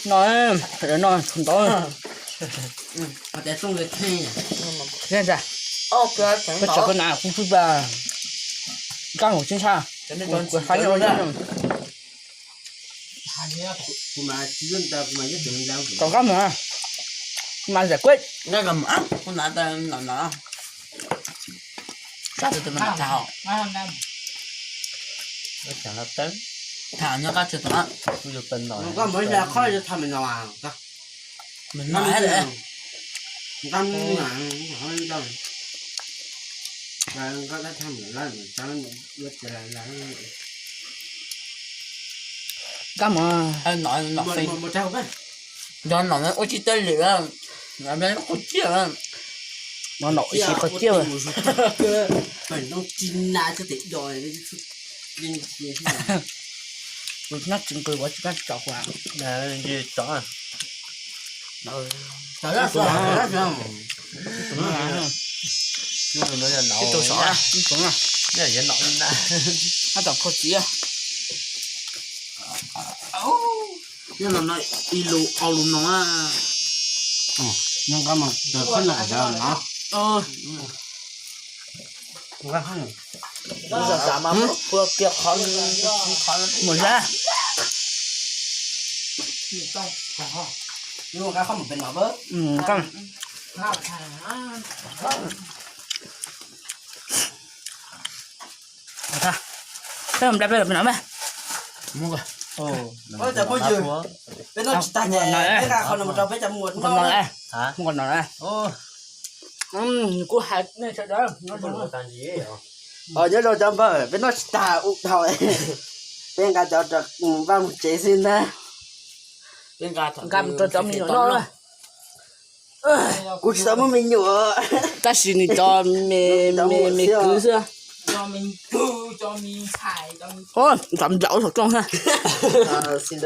No, no, no, ntau. Koj tsis koj na, kuv pheej pa kab nkaus tseeb tshaj. Kuv hais nyob tom kab mas, kuv mas giải quyết. Koj tus mas tham. Tham nyob koj tus mas. Koj muab ib qho tham me no. Me no koj tham me no. Kab mas, nov ua tsis tau li, qhov ciaj, nov ua tsis qhov ciaj. Tus nyob tsis nqws ua tsis kab tso kuv. Ib tug sov, ib tug na, hab tom phua txiv. Nyob no no ib lus ob lus no. Nyob nqab mas khob no no. Mus zab. Peb nplai peb los peb no mas. Peb noj tsis tag ces peb nqa qhov no mus rau peb cov muam noj. Muaj qhov no na. Kuv hais nej sawv daws, nyob rau cov npawg, peb noj tsis tag ub dhau, peb nqa cov rau mus vaj mus tsev xwb ntag. Nqa mus rau cov me nyuam noj. Kuv tsis tau muaj me nyuam, tab sis nws cov me, me kwv xwb. Cov nplaum saum rooj xwb.